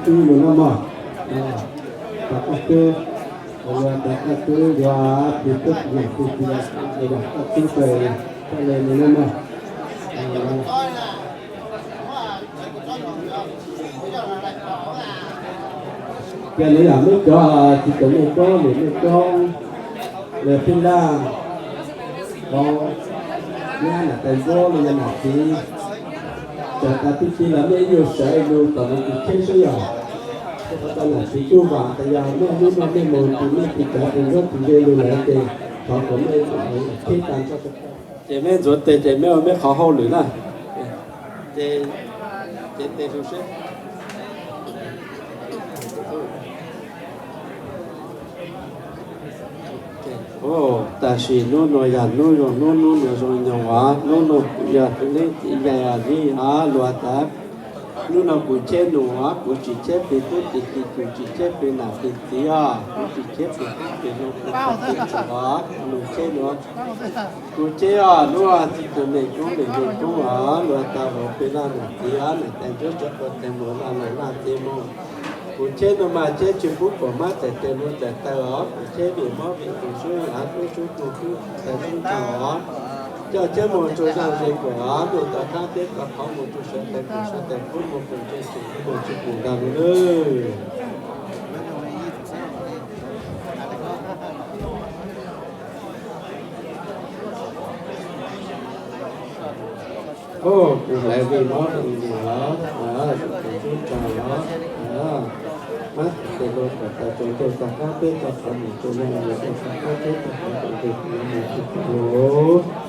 Ib nus no mog, tas koj twb, tas koj twb yuav tus tub yam tus txiv, yog koj twb pes koj le nus no mog. Ces nws yam mej cov tsis tau mej coob, nws mej coob, nws pheej laj, nyob nam tais ncuab los yog nam txiv, txawm tas tib si los mej ib nyuag sawv lug tom no tus cheb seb yog, tau nam txiv kuj vam tas yog mej hnub no mej mus tus mej tus cov tus ncuab tus ze lug lawm ces thov kom mej cheb tas nrho. Ces mej ntxuav tes ces mej ua mej qhov hauj lwm na. Ces cev tes lug seb. Tam sim hnub no yog hnub zoo, hnub hnub no zoo nyob, hnub no yog tus neeg txiv yaig li luag tas. Hnub no kuv cheb nus, kuv tsis cheb pem tub pem kiv, kuv tsis cheb pem nam pem txiv os, kuv tsis cheb pem tub pem no, kuv cheb pem tsuav nus cheb nua. Kuv cheb os, hnub txiv tus neeg coob neeg coob os, luag tas los pem laj nam txiv os, nam tais ncuab tsev quas tsev muag laj nam laj txiv mus. Kuv cheb no mas cheb tsis pub pom mab txais tes luag txais taw os, kuv cheb vim mob vim tus sub av tub sub tug tub tais sub tag os. Coj cheb mus rua zaj ze kuam os, mus tau thab teb tau qhov, mus rua sawv tais kuam sawv tais pub, mus pum tse tsum pub, mus tsis pum ntag lawm. Kuv hlawv vim mob vim muag los, tus sub tag los, mab txais tes luag txais taw, tau tau tag kab teb tau qhov, mus rua zaj ze kuam tag kab teb tau qhov, mus tsis pum ntag lawm.